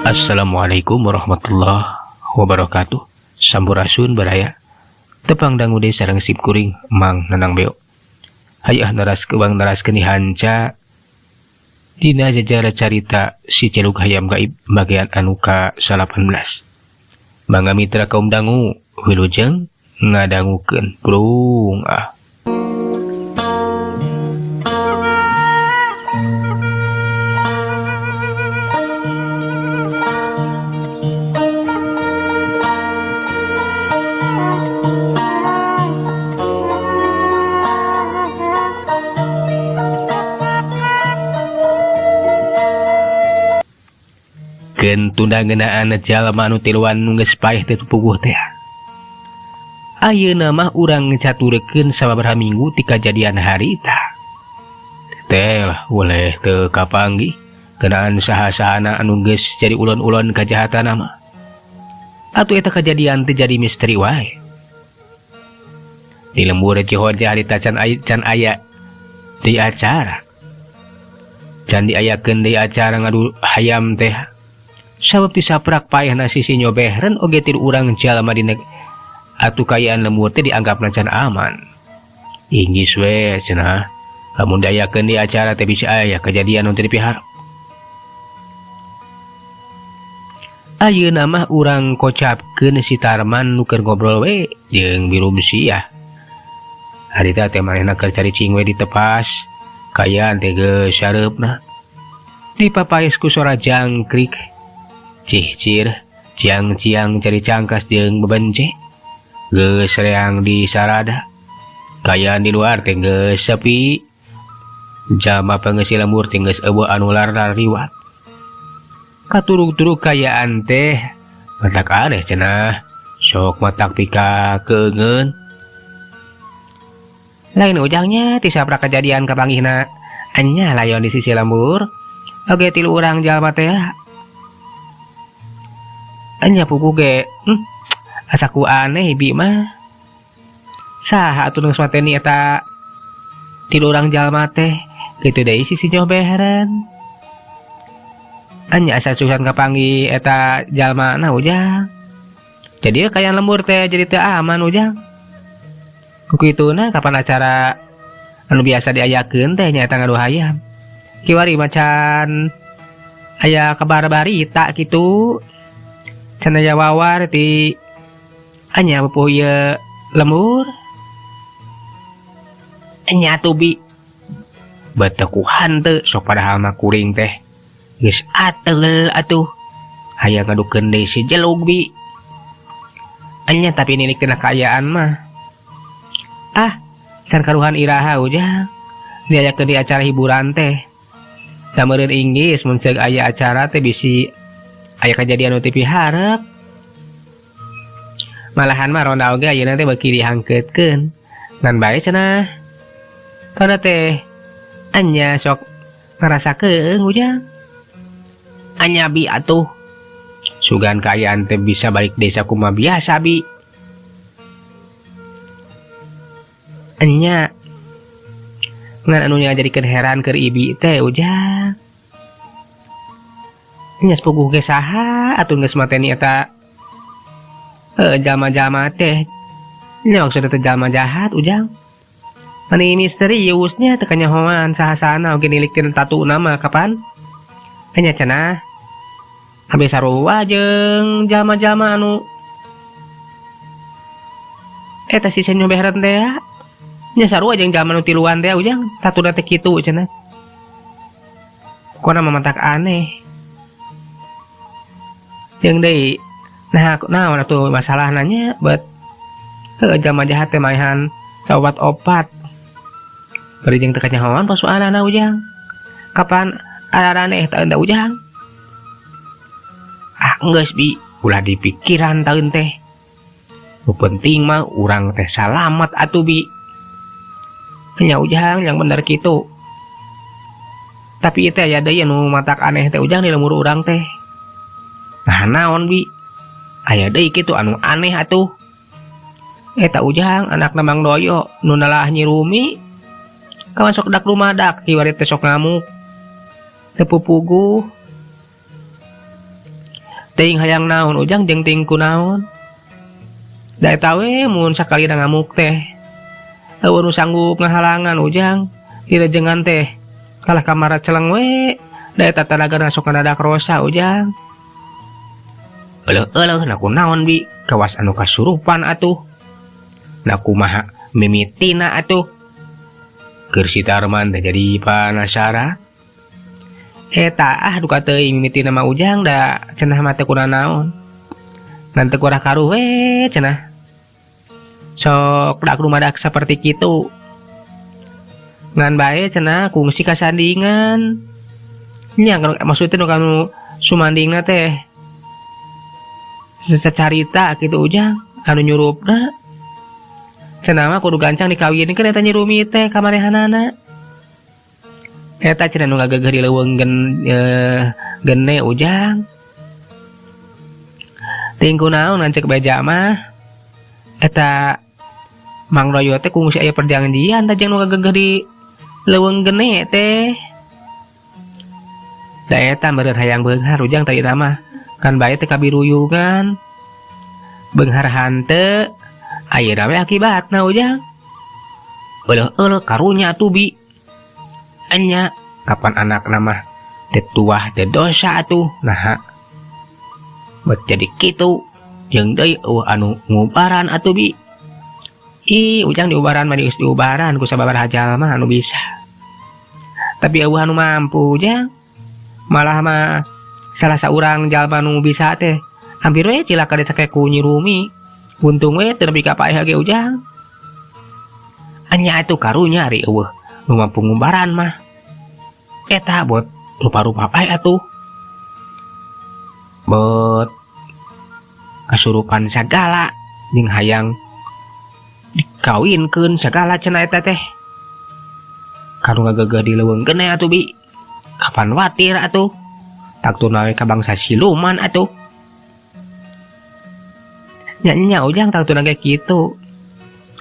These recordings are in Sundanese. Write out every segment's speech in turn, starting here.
Assalamualaikum warahmatullahi wabarakatuh. Sampurasun baraya. Tepang dangu deui sareng sim kuring Mang Nanang Beo. Hayah naraskeun naraskeun hanca dina jajara carita si Celuk Hayam Gaib bagian anu ka-18. Mangga mitra kaum dangu wilujeng ngadangukeun prung ah. Tunda ngeunaan jalma anu tiluan nu geus paeh teu puguh teh. Ayeuna mah urang ngacaturekeun sababaraha minggu ti kajadian harita. Teh lah boleh teu kapanggih kenaan saha-sahana anu geus jadi ulon-ulon kajahatan mah. Atuh eta kajadian teh jadi misteri wae. Di lembur Cihonja harita can aya di acara. Can diayakeun deui acara ngadu hayam teh. Sabab tisaprak paehna sisi nyobehreun oge tilu urang jalma dina atuh kayaan lembur teh dianggapna can aman. Inggis we cenah, lamun diayakeun di acara teh bisa aya kejadian nu teu dipiharep. Ayeuna mah urang kocapkeun si Tarman nu keur ngobrol we jeung Birum Siah. Harita teh manehna keur caricing we ditepas, kayaan teh geus sareupna. Dipapaes ku sora jangkrik. Cihcir, ciang-ciang cari cangkas jeung bebence. Geus reang di sarada. Kayaan di luar teh geus sepi. Jalma pangeusi lembur teh geus eueuh anu lar-lar liwat. Katurug-turug kayaan teh matak aneh cenah. Sok matak pika keungeun. Lain ujangnya ti saprak kejadian kapanggihna. Anya layon di sisi lembur. Oge tilu urang jalma teh. Anya pugu ge, asaku aneh bi mah. Saha atuh nu geus mateni eta tilu urang jalma teh, kitu deui sisi nyobehreun. Anya asa susan kapanggih eta jalma na ujang. Jadi kayan lembur teh jadi teu aman ujang. Ku kituna kapan acara anu biasa diayakeun teh nyaeta ngadu hayam. Kiwari macan aya kabar barita kitu. Can aya wawar ti anya pupuh ieu lembur. Anya atuh bi betekuhan teu sok padahal mah kuring teh geus ateul atuh. Hayang ngadukeun deui si Jelug bi. Anya tapi nilik tina kaayaan mah. Ah, can karuhan iraha ujang. Diayakeun di acara hiburan teh. Sameureun inggis mun ceuk aya acara teh bisi aya kejadian nu teu piharep. Malahan mah ronda oge ayeuna teh beuki dihangkeutkeun. Ngan bae cenah. Kana teh anya sok ngarasa keung ujang. Anya bi atuh. Sugan kaayaan teh bisa balik desa kumaha biasa bi. Anya ngan anu ngajadikeun heran keur ibi teh ujang. Nya sepuguh ge saha atuh geus mateni eta jalma-jalma teh. Nya maksudna teh jalma jahat ujang. Mani misteriusnya teu kanyahoan saha-sahana oge nilik tina tatu nama kapan. Nya cenah habis sarua jeung jalma-jalma anu eta si nyobehreun teh. Nya sarua jeung jalma nu tiluan teh ujang, tatuna teh kitu cenah. Pokona mah matak aneh. Jeung deui nah naon atuh masalahna nya bet heuh jalma jahat teh maehan saobat-opat. Bari jeung teu kanyahoan persoalanna ujang. Kapan araraneh teh da ujang? Ah geus bi, ulah dipikiran taeun teh. Nu penting mah urang teh salamet atuh bi. Nya ujang yang bener kitu. Tapi ieu teh aya deui anu matak aneh teh ujang di lembur urang teh. Nah naon bi? Aya deui kitu anu aneh atuh. Eta ujang anakna Mang Doyo nu nalaah Nyi Rumi. Kawan sok dak rumadak kiwari teh sok ngamuk. Teu pupuguh. Teuing hayang naon Ujang jeung teuing kunaon. Da eta we mun sakalina ngamuk teh. Eueuh nu sanggup ngahalangan Ujang direjengan teh kalah kamara celeng we. Da eta tanagana sok ngadadak rosa Ujang. Euleuh-euleuh na kunaon bi kawas anu kasurupan atuh. Na kumaha mimitina atuh. Keur si Tarman teh jadi panasaran. Eta ah duka teuing mimitina mah Ujang da cenah mah teu kunanaon. Ngan teu kurah karuh we cenah. Sok dak rumadak saperti kitu. Ngan bae cenah kungsi kasandingan. Nya maksudna nu kanu sumandingna teh secarita kitu Ujang anu nyurupna. Cenah mah kudu gancang dikawinkeun eta Nyi Rumi teh ka manehanana. Eta cenah nu ngagegeuh di leuweung gene Ujang. Teuing kunaon ngan ceuk beja mah eta Mang Doyo teh kungsi aya perjanjian tah jeung nu ngagegeuh di leuweung gene teh. Da eta meureun hayang beunghar Ujang tadi mah kan bae teh kabiruyungan. Beunghar hanteu ayeuna we akibatna Ujang. Euleuh-euleuh karunya atuh bi. Enya kapan anakna mah teu tuah teu dosa atuh naha. Bet jadi kitu jeung deui eueuh anu ngubaran atuh bi. Ih Ujang diubaran mah geus diubaran ku sababaraha jalma anu bisa. Tapi eueuh anu mampu Ujang. Malah mah salah saurang jalma nu bisa teh hampir we cilaka dicekek ku Nyi Rumi. Untung we teu nepi ka paeh ge Ujang. Anya atuh karunya ari eueuh nu mampu ngubaran mah. Eta bot rupa-rupa paeh atuh. Bot kasurupan sagala jeung hayang dikawinkeun sagala cenah eta teh. Kanu ngagegeuh di leuweung gene atuh bi. Kapan watir atuh. Taktuna we ka bangsa siluman atuh. Nya Ujang taktuna ge kitu.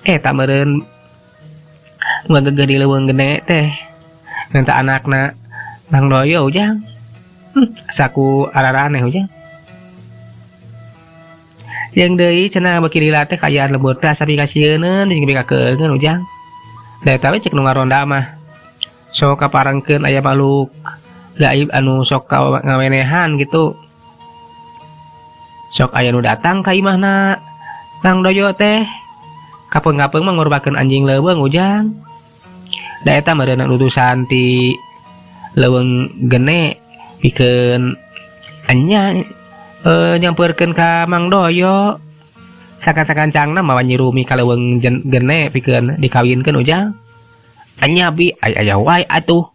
Eta meureun ngagegeuh di leuweung gene teh. Minta anakna Mang Doyo Ujang. Saku araraneh Ujang. Jeung deui cenah beuki lila teh kaayaan lembur teh asa pikasieuneun jeung pikakeungeun Ujang. Da eta we ceuk nu ngaronda mah. Sok kaparengkeun aya makhluk gaib anu sok ngawenehan gitu. Sok aya nu datang ka imahna Mang Doyo teh. Kapeung-kapeung mah ngorbakeun anjing leuweung Ujang. Da eta meureun utusan ti leuweung gene pikeun enya nyampeurkeun ka Mang Doyo. Sakan-sakancangna mawa Nyi Rumi ka leuweung gene pikeun dikawinkeun Ujang. Enya bi aya wae atuh.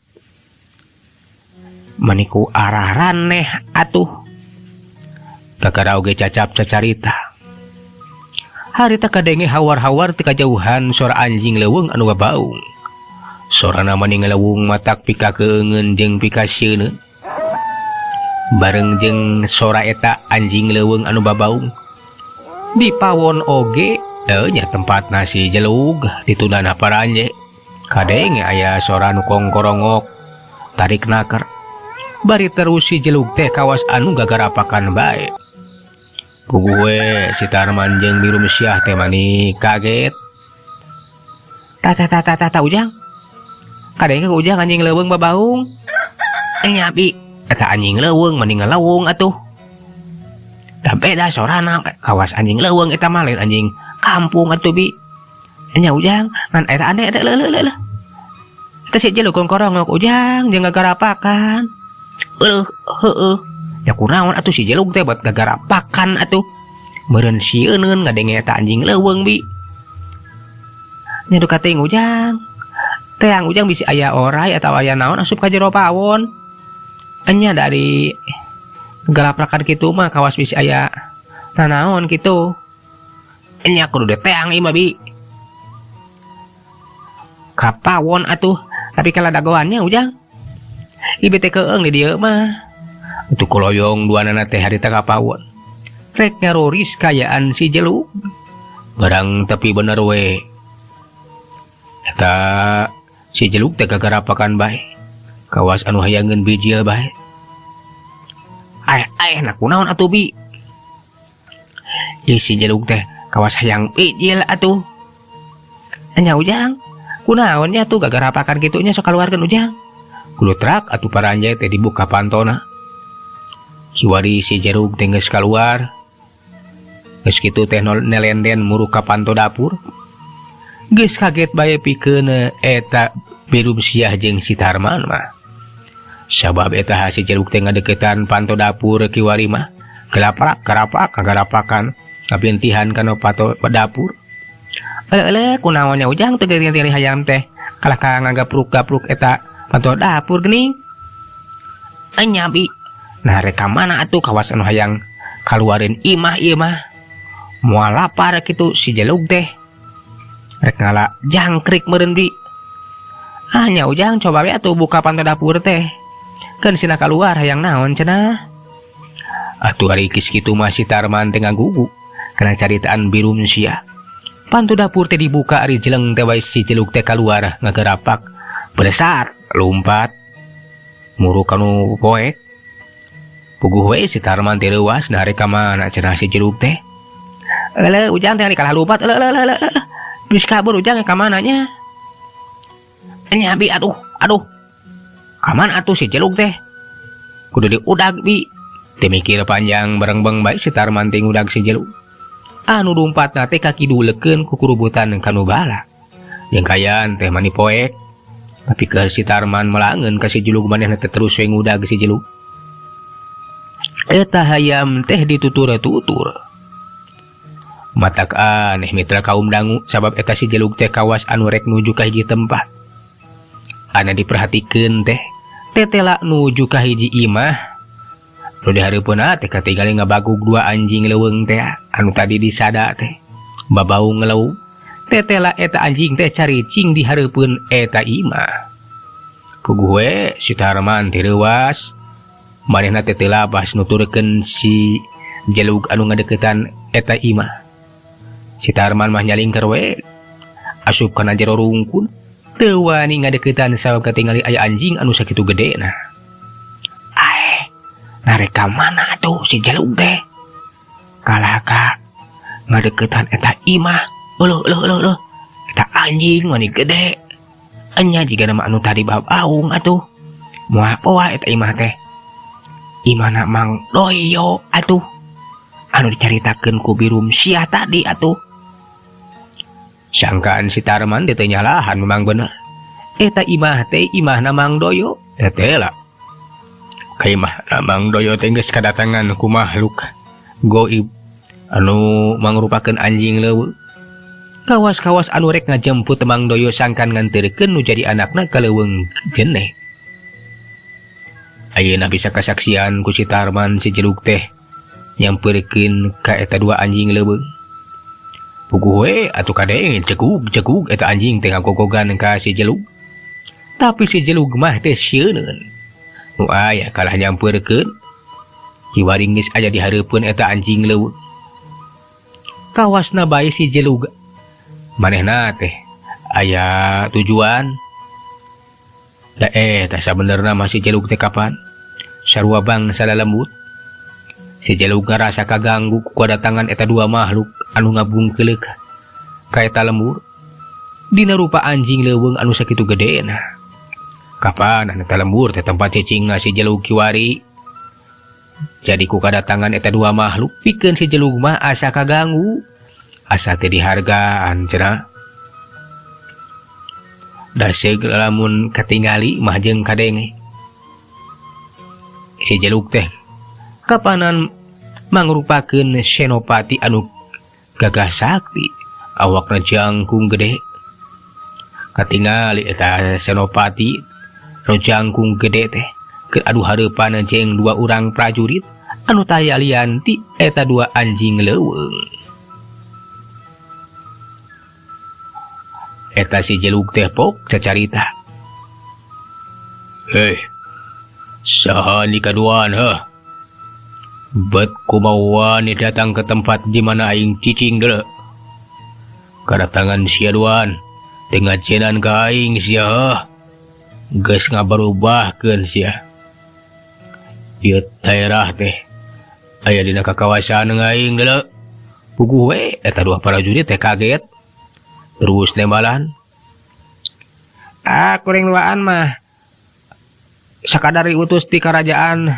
Maniku araraneh atuh. Kakara oge cacap cacarita. Harita kadenge hawar-hawar ti kajauhan sora anjing leuweung anu babaung. Sorana mani ngaleuweung matak pikakeungeun jeung pikasieun. Bareng jeung sora eta anjing leuweung anu babaung. Di pawon oge nya tempat nasi jelug ditundana paranje. Kadenge aya sora nu kongkorongok tarik naker. Bari terus si jelug teh kawas anu gagarapakan bae. Puguh we si Tarman jeung Biru Mesiah teh mani kaget. Ta ta ta ta ta ta Ujang. Kadenge ku Ujang anjing leuweung babaung. Nya bi eta anjing leuweung mani ngaleuweung atuh. Da beda sorana kawas anjing leuweung eta mah lain anjing kampung atuh bi. Nya Ujang ngan eta aneh eta leuh leuh leuh. Eta si jelug kongkorongok Ujang jeung gagarapakan. Eueuh heueuh. Ya kunaon atuh si jelug teh buat gagarapakan atuh. Meureun sieuneun ngadenge eta anjing leuweung bi. Nya duka teuing Ujang. Teang Ujang bisi aya orai atawa aya naon asup ka jero pawon. Enya dari galaprakan kitu mah kawas bisi aya nanaon kitu. Enya kudu teang ieu mah bi. Ka pawon atuh, tapi kala dagoannya Ujang. Ieu teh keung di dieu mah. Untuk koloyong duanana teh harita ka pawon. Rek ngaroris kayaan si jelug. Barang tapi bener we. Eta si jelug teh gagarapakan bae. Kawas anu hayangeun bijil bae. Aeh aeh nah kunaon atuh bi? Ieu si jelug teh kawas hayang bijil atuh. Nya Ujang, kunaon nya atuh gagarapakan kitu nya sok kaluarkeun Ujang. Kulutrak atuh paranjai teh dibuka pantona. Kiwari si jerug teh geus kaluar. Geus kitu teh nelenden muruk ka panto dapur. Geus kaget bae pikeun eta Birum Siah jeung si Tarman mah. Sabab eta si jerug teh ngadeukeutan panto dapur kiwari mah. Gelaprak garapak kagarapakan ngapintihan kana panto dapur. Eleh kunaon nya Ujang teu geuring-geuring hayam teh kalah ka ngagapruk-gapruk eta panto dapur geuning. Enya bi. Nah rek ka mana atuh kawas anu hayang kaluareun imah ieu mah. Moal lapar kitu si jelug teh. Rek ngala jangkrik meureun bi. Ah nya Ujang coba we atuh buka panto dapur teh. Keun sina kaluar hayang naon cenah. Atuh ari geus kitu mah si Tarman teh ngagugu kana caritaan Birum Siah. Panto dapur teh dibuka ari jeleng teh wae si jelug teh kaluar ngagerapak belesat lumpat muruk kanu poek. Puguh we si Tarman teh leuwas nah rek ka mana cenah si jelug teh. Eleh Ujang teh kalah lumpat eleh eleh eleh. Geus kabur Ujang ka mana nya? Nya bi atuh aduh. Ka mana atuh si jelug teh? Kudu diudag bi. Teu mikir panjang berengbeng bae si Tarman teh ngudag si jelug. Anu lumpatna teh kakidulekeun ku kurubutan kanu bala. Jeung kayan teh mani poek. Tapi ke si Tarman melangeun ka si jelug manehna teh terus we ngudag si jelug. Eta hayam teh ditutur-tutur. Matak aneh mitra kaum dangu sabab eta si jelug teh kawas anu rek nuju ka hiji tempat. Anu diperhatikeun teh tetela nuju ka hiji imah. Nu dihareupeunna teh katingali ngabagug dua anjing leuweung teh anu tadi disada teh. Babau ngeleuw. Tetela eta anjing teh caricing di hareupeun eta imah. Puguh we si Tarman teh reuwas. Manehna teh teu labas nuturkeun si jelug anu ngadeuketan eta imah. Si Tarman mah nyalingker we asup kana jero rungkun. Teu wani ngadeuketan sabab katingali aya anjing anu sakitu gedena. Aeh, narek ka mana atuh si jelug teh? Kalah ka ngadeuketan eta imah. Euleuh euleuh euleuh euleuh. Eta anjing mani gede. Enya jiga nama anu tadi babaung atuh. Moal poa eta imah teh. Imahna Mang Doyo atuh. Anu dicaritakeun ku Birum Siah tadi atuh. Sangkaan si Tarman teh teu nyalahan memang bener. Eta imah teh imahna Mang Doyo. Eta lah. Ka imahna Mang Doyo teh geus kadatangan ku makhluk goib anu mangrupakeun anjing leuweung. Kawas-kawas anu rek ngajemput Mang Doyo sangkan nganterkeun nu jadi anakna ka leuweung jeneh. Ayeuna bisa kasaksian ku si Tarman si jelug teh nyamperkeun ka eta dua anjing leuweung. Puguh we atuh kadenge cegug-cegug eta anjing teh ngagogogan ka si jelug. Tapi si jelug mah teh sieuneun. Nu aya kalah nyamperkeun. Kiwari geus aya di hareupeun eta anjing leuweung. Kawasna bae si jelug. Manehna teh aya tujuan. Da tah sabenerna mah si jelug teh kapan? Sarua bangsa lalembut. Si jelug ngarasa kaganggu ku kadatangan eta dua makhluk anu ngabungkeuleuk ka eta lembur. Dina rupa anjing leuweung anu sakitu gedena. Kapan eta lembur teh tempat cicingna si jelug kiwari. Jadi ku kadatangan eta dua makhluk pikeun si jelug mah asa kaganggu. Asa teh dihargaan cenah. Daseg lamun katingali mah jeung kadenge. Si jelug teh kapanan mangrupakeun senopati anu gagah sakti, awakna jangkung gede. Katingali eta senopati nu jangkung gede teh keur adu hareupan jeung dua urang prajurit anu taya lian ti eta dua anjing leuweung. Eta si jelug teh pok cacarita. Hei, saha ni kaduan heuh? Bet kumaha ni datang ke tempat di mana aing cicing deuleu. Kadatangan sia duan, teu ngajenan ka aing sia heuh. Geus ngabarubahkeun sia. Ieu daerah teh aya dina kakawasan aing deuleu. Puguh we eta dua prajurit teh kaget. Terus nembalan. Ah, kuring duaan mah sakadar diutus ti karajaan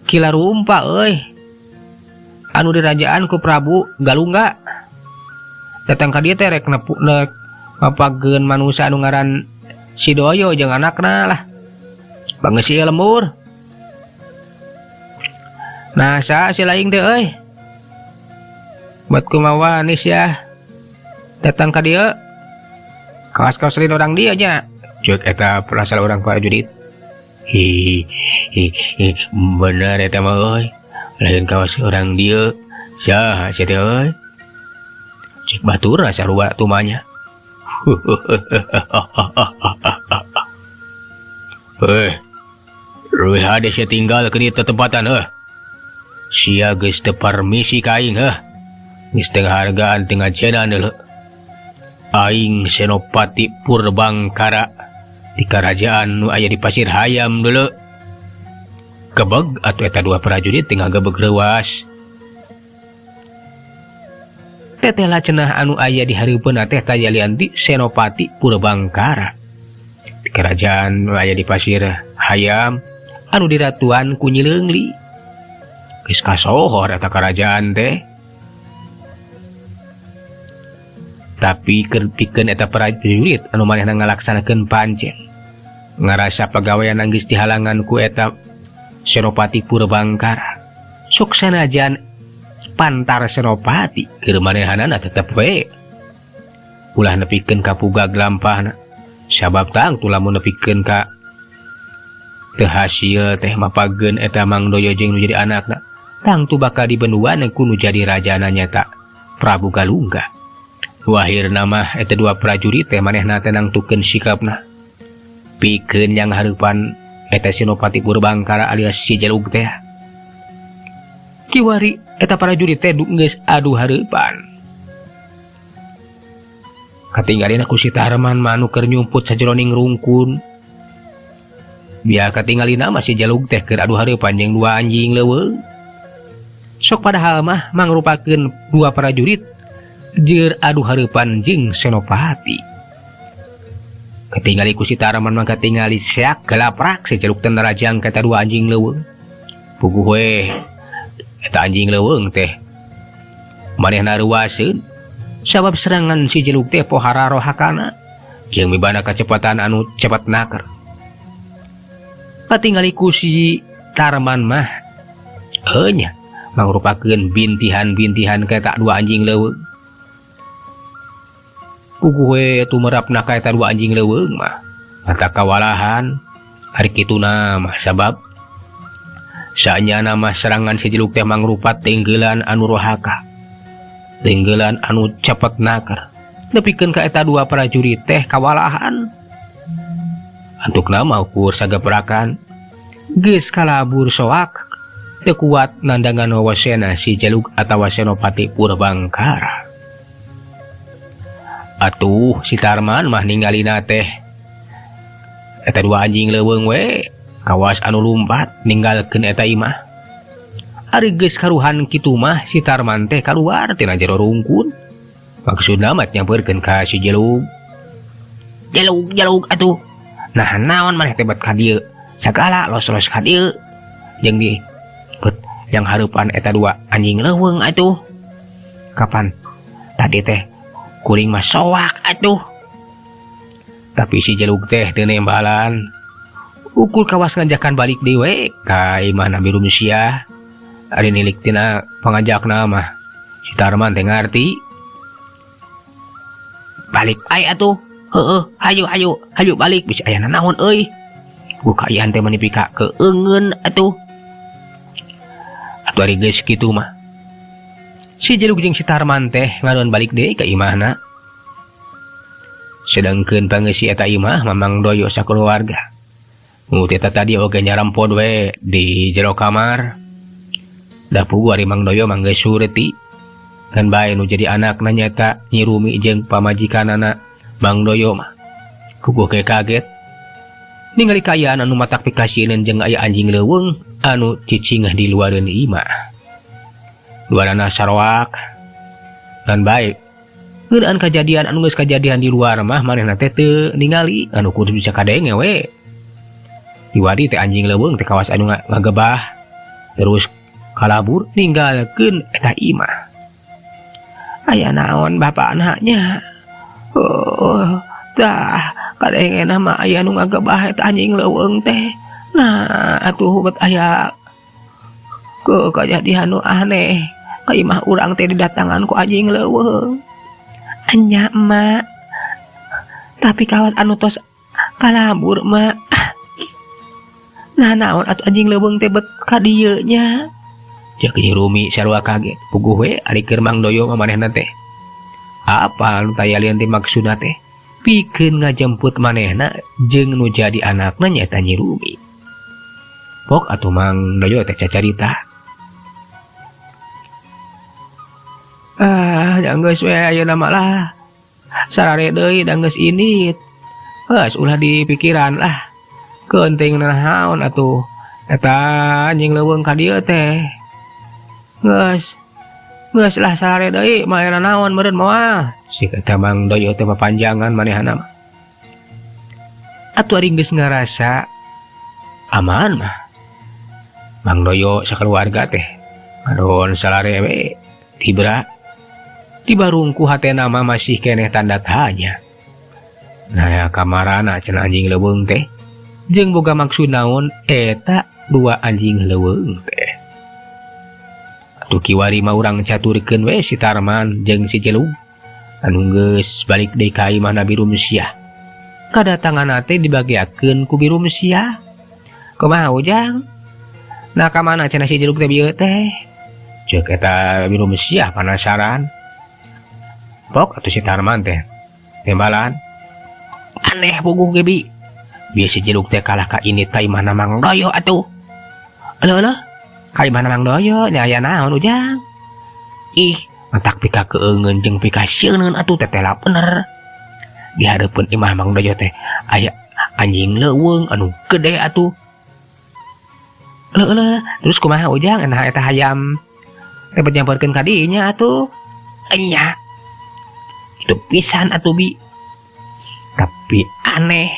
Kilarumpa euy. Anu dirajaan ku Prabu Galungga. Datang ka dieu teh rek nepu nek mapageun manusa anu ngaran Si Doyo jeung anakna lah. Bangeus ieu lembur. Nah, saha si laing teh euy? Buat kumaha nis ya. Datang ka dieu. Kawas-kawas lain orang dieu nya. Ceuk eta perasaan orang prajurit. Hi, hi, hi, bener eta mah euy. Lain kawas orang dieu. Saha sia teh euy? Cek batur sarua tumanya. Leuwih hade sia tinggal ke dieu tetempatan heuh. Sia geus teu permisi ka aing heuh. Geus teu ngahargaan teu ngajenan deuleu. Aing Senopati Purbangkara di karajaan nu aya di Pasir Hayam deuleu. Gebeg atuh eta dua prajurit teh ngagebeg reuas. Teteh cenah anu aya di hareupeunna teh tajalian ti Senopati Purbangkara. Di kerajaan nu aya di Pasir Hayam anu diratuan ku Nyi Leungli. Geus kasohor eta karajaan teh. Tapi keur pikeun eta prajurit anu manehna ngalaksanakeun pancen. Ngarasa pagawean geus dihalangan ku eta Senopati Purbangkara. Sok sanajan pantar Senopati keur manehanana tetep we. Ulah nepikeun ka pugag lampahna. Sabab tangtu lamun nepikeun ka teu hasil teh mapageun eta Mang Doyo jeung nu jadi anakna. Tangtu bakal dibenduan ku nu jadi rajana nyata Prabu Galungga. Wahirna mah eta dua prajurit teh manehna teh nangtukeun sikapna. Pikeun yang hareupan eta Senopati Purbangkara alias si Jalug teh. Kiwari eta prajurit teh geus adu hareupan. Katinggalina ku si Tarman mah anu keur nyumput sajeroning rungkun. Biar katinggalina mah si Jalug teh keur adu hareupan jeung dua anjing leuweung. Sok padahal mah mangrupakeun dua prajurit jeur adu hareupan jeung Senopati. Katingali ku si Tarman mah katingali seak gelaprak si Jalug teh narajang ka eta dua anjing leuweung. Puguh we eta anjing leuweung teh manehna reuaseun sabab serangan si Jalug teh pohara rohakana jeung mibana kacepatan anu cepet naker. Katingali ku si Tarman mah heuh nya mangrupakeun bintihan-bintihan ka eta dua anjing leuweung. Puguh we tumerapna ka eta dua anjing leuweung mah mata kawalahan ari kituna mah sabab saenyana mah serangan si Jalug teh mangrupa tenggelan anu rohaka, tenggelan anu cepet naker nepikeun ka eta dua prajurit teh kawalahan. Antukna mah ukur sagaprakan geus kalabur soak teu kuat nandangan wawasena si Jalug atawa Senopati Purbangkara. Atuh si Tarman mah ninggalina teh eta dua anjing leuweung we kawas anu lumpat ninggalkeun eta imah. Ari geus karuhan kitu mah si Tarman teh kaluar tina jero rungkun. Maksudna mah nyampeurkeun ka si Jalug. Jalug, Jalug atuh. Nah naon maneh teh bet ka dieu? Sagala los-los ka dieu. Jeung di bet yang hareupan eta dua anjing leuweung atuh. Kapan tadi teh kuring mah soak atuh. Tapi si Jalug teh teu nembalan. Ukur kawas ngajakan balik deui we ka imah Nabi Rumsia. Ari nilik tina pangajakna mah si Tarman teh ngarti. Balik ai atuh. Heueuh, hayu hayu, hayu balik bisi aya nanaon euy. Ku kaayaan teh mani pika keungeun atuh. Atuh ari geus kitu mah. Si Jalug jeung si Tarman teh ngaron balik deui ka imahna. Sedangkeun pangeusi eta imah Mamang Doyo sakeluarga. Nu teh tadi oge nyarampod we di jero kamar. Da puguh ari Mang Doyo mah geus sureti. Kan bae nu jadi anakna nyata Nyi Rumi jeung pamajikanana Mang Doyo mah. Puguh ke kaget. Ningali kaayaan anu matak pikasieun jeung aya anjing leuweung anu cicing di luareun imah. Duanana saroak ngan bae. Ngeunaan kajadian anu geus kajadian di luar mah manehna teh teu ningali anu kudu bisa kadenge we. Diwadi teh anjing leuweung teh kawas anu ngagebah terus kalabur ninggalkeun eta imah. Aya naon bapana nya? Oh, tah kadengena mah aya nu ngagebah eta anjing leuweung teh. Nah, atuh bet aya ke kajadian nu aneh. Ka imah urang teh didatangan ku anjing leuweung. Anya emak. Tapi kawan anu tos kalabur mak. Nah naon atuh anjing leuweung teh bet ka dieu nya. Ceuk Nyi Rumi sarua kaget. Puguh we ari keur Mang Doyo mah manehna teh. Apa nu taya lian teh maksudna teh? Pikeun ngajemput manehna jeung nu jadi anakna nyaeta Nyi Rumi. Pok atuh Mang Doyo teh cacarita. Ah, da geus we ayeuna mah lah. Sarare deui da geus indit. Geus ulah dipikiran lah. Keunting naon atuh eta anjing leuweung ka dieu teh. Geus. Geus lah sarare deui mah era naon meureun moal. Si eta Mang Doyo teh papanjangan manehna mah. Atuh ari geus ngarasa aman mah. Mang Doyo sakeluarga teh ngadon salare we tibra. Dibarungku hatena mah masih keneh tanda tanya. Nah, kamarana cenah anjing leuweung teh jeung boga maksud naon eta dua anjing leuweung teh. Atuh kiwari mah urang caturkeun we si Tarman jeung si Jelug anu geus balik deui ka imah Nabi Rumsiah. Kadatanganna teh dibagiakeun ku Birumsiah. Kumaha Ujang? Nah ka mana cenah si Jelug teh bieu teh? Ceuk eta Birumsiah panasaran. Pok atuh si Tarman teh tembalan. Aneh puguh ge bi. Bieu si Jelug teh kalah ka ini ka imahna Mang Doyo atuh. Eleuh eleuh. Ka imahna Mang Doyo nya aya naon Ujang? Ih, matak pika keungeun jeung pika sieun atuh teh teh bener. Di hareupeun imah Mang Doyo teh aya anjing leuweung anu gede atuh. Eleuh eleuh, terus kumaha Ujang? Nah eta hayam teh nyamperkeun ka dinya atuh. Enya. Itu pisan atuh bi. Tapi aneh.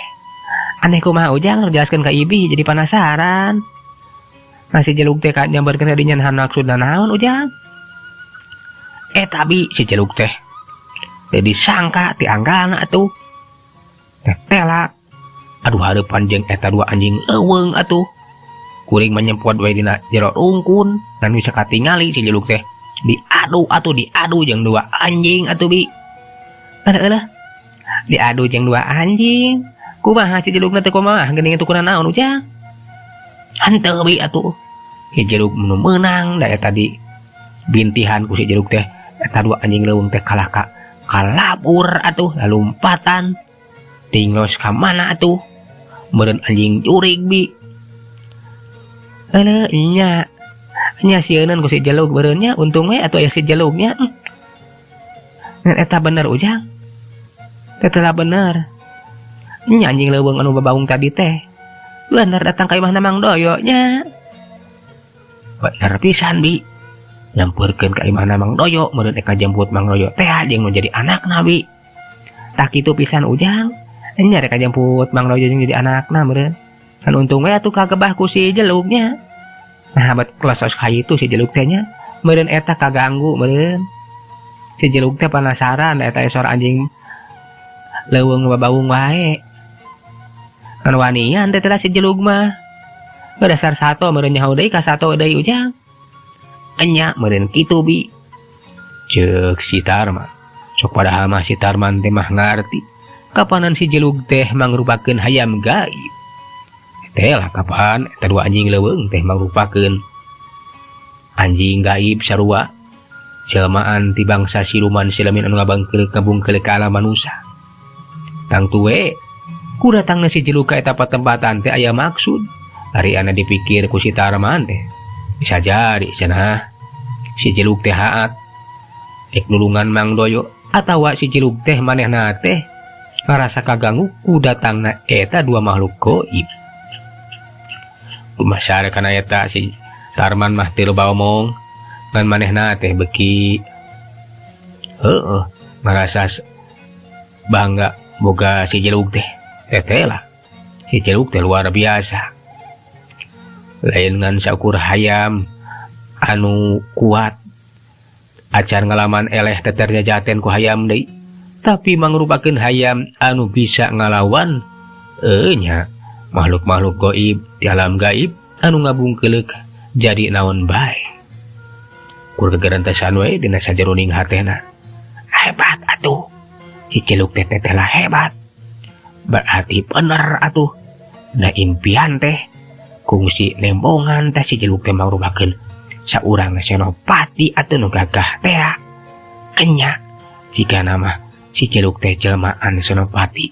Aneh kumaha Ujang jelaskeun ka Ibi jadi penasaran. Nah si Jelug teh ka nyamperkeun ka dinya naon maksudna naon Ujang? Tapi si Jelug teh teh disangka ti anggalna atuh. Teh telak. Aduh hareupan jeung eta dua anjing leuweung atuh. Kuring mah nyempot we dina jero rungkun dan bisa katingali si Jelug teh diadu atuh diadu jeung dua anjing atuh bi. Eleuh eleuh. Diadu jeung dua anjing. Kumaha si Jelugna teh kumaha geuning itu kuna naon Ujang? Henteu bi atuh. Si Jelug nu meunang da eta di bintihan ku si Jelug teh eta dua anjing leuweung teh kalah ka kalabur atuh lalumpatan. Tinglos ka mana atuh? Meureun anjing jurig bi. Eleuh nya. Nya sieuneun ku si Jelug meureun nya untung we atuh aya si Jelugnya. Ngan eta bener Ujang. Teh telah bener. Nya anjing leuweung anu babaung tadi teh. Bener datang ka imahna Mang Doyo nya. Bener pisan bi. Nyamperkeun ka imahna Mang Doyo meureun eka jemput Mang Doyo teh jeung nu jadi anakna bi. Tah kitu pisan Ujang. Nya rek jemput Mang Doyo jeung jadi anakna meureun. Kan untung we atuh kagebah ku si Jelugnya. Nah bet kelas ka itu si Jelug teh nya. Meureun eta kaganggu meureun. Si Jelug teh penasaran eta sora anjing leuweung babaung wae. Kan wanian teh si Jelug mah. Dasar sato meureun nyaho deui ka sato deui Ujang. Enya meureun kitu bi. Ceuk si Tarman. Sok padahal mah si Tarman teh mah ngarti kapanan si Jelug teh mangrupakeun hayam gaib. Teh lah kapan eta dua anjing leuweung teh mangrupakeun anjing gaib sarua jelmaan ti bangsa siluman silemin anu ngabangkeul ngabungkeul ka alam manusia. Tangtu we ku datangna si Jelug ka eta patempatan teh aya maksud. Ari ana dipikir ku si Tarman teh bisa jadi cenah si Jelug teh haat rek nulungan Mang Doyo atawa si Jelug teh manehna teh Ngarasa kaganggu ku datangna eta dua makhluk gaib. Dumasar kana eta si Tarman mah teu loba omong ngan manehna teh beuki heueuh ngarasa bangga boga si Jeluk teh. Teteh lah si Jeluk teh luar biasa. Lain ngan saukur hayam anu kuat acan ngalaman eleh teternya jaten ku hayam deui, tapi mangrupakeun hayam anu bisa ngalawan nya makhluk-makhluk gaib di alam gaib anu ngabungkeuleuk jadi naon bae. Kur gegerentesan we dina sajeroning hatena. Hebat atuh si Jeluk teh teteh lah hebat. Berarti bener atuh na impian teh kungsi nembongan teh si Jeluk teh mangrupakeun saurang senopati atuh nu gagah teh kenya jika nama si Jeluk teh jelmaan senopati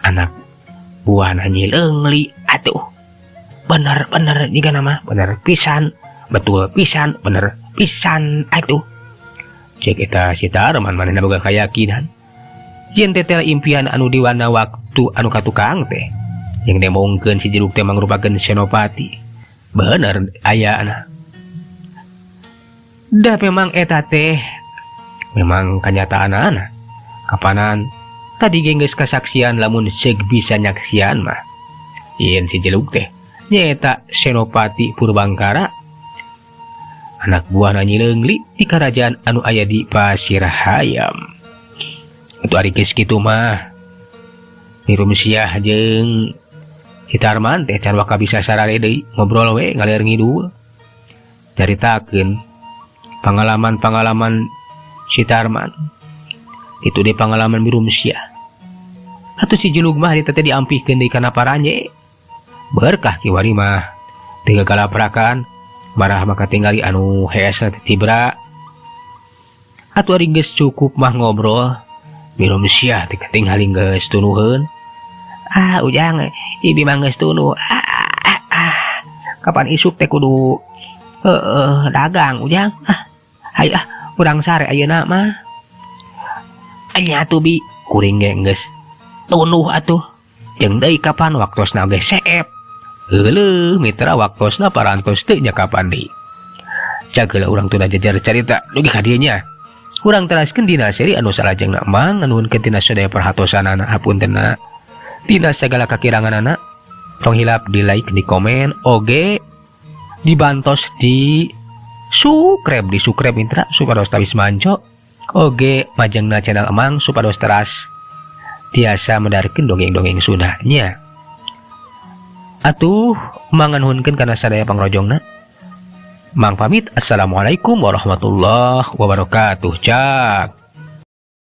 anak buahna Nyi Leungli atuh. Bener-bener jika nama bener pisan, betul pisan, bener pisan atuh. Cek eta si Tarman manehna boga kayakinan yen tetel impian anu diwana waktu anu katukang teh yang nemongkeun si Jeluk teh mangrupakeun senopati. Bener ayana. Dah memang eta teh memang kanyataanana. Kapanan tadi geus kasaksian lamun seug bisa nyaksian mah yen si Jeluk teh nyaeta Senopati Purbangkara anak buahna Nyi Leungli di kerajaan anu aya di Pasir Hayam. Atuh ari geus kitu mah Mirumsiah jeung si Tarman teh can waka bisa sarare deui ngobrol we ngalir ngidul. Caritakeun pengalaman-pengalaman si Tarman. Itu deh pengalaman Mirumsiah. Atuh si Jeluk mah harita teh diampihkeun deui kana paranje. Berkah kiwari mah teu galaprakan marah maka tingali anu hees teh tibra. Atuh ari geus cukup mah ngobrol Mirumsiah teh katingali geus tunuheun. Ah ujang ibi mah geus tunuh. Kapan isuk teh kudu dagang ujang. Ah hayu ah urang sare ayeuna mah. Anya atuh bi kuring ge geus tunuh atuh. Jeung deui kapan waktosna ge seep. Heuleum mitra waktosna parantos teu nya kapan deui. Jageula urang tuna jajar carita dugi ka dieu nya. Urang teraskeun dina seri anu salajengna mang nganuhunkeun tina sadaya perhatosanana hapuntenna. Dina sagala kakiranganana tong hilap di like, di komen, oge dibantos di subscribe, di subscribe mitra supados tawis manco oge majengna channel Emang supados teras tiasa medarkeun dongeng-dongeng Sundanya. Atuh manganhunkeun kana sadaya pangrojongna. Mang pamit, assalamualaikum warahmatullahi wabarakatuh. Cak.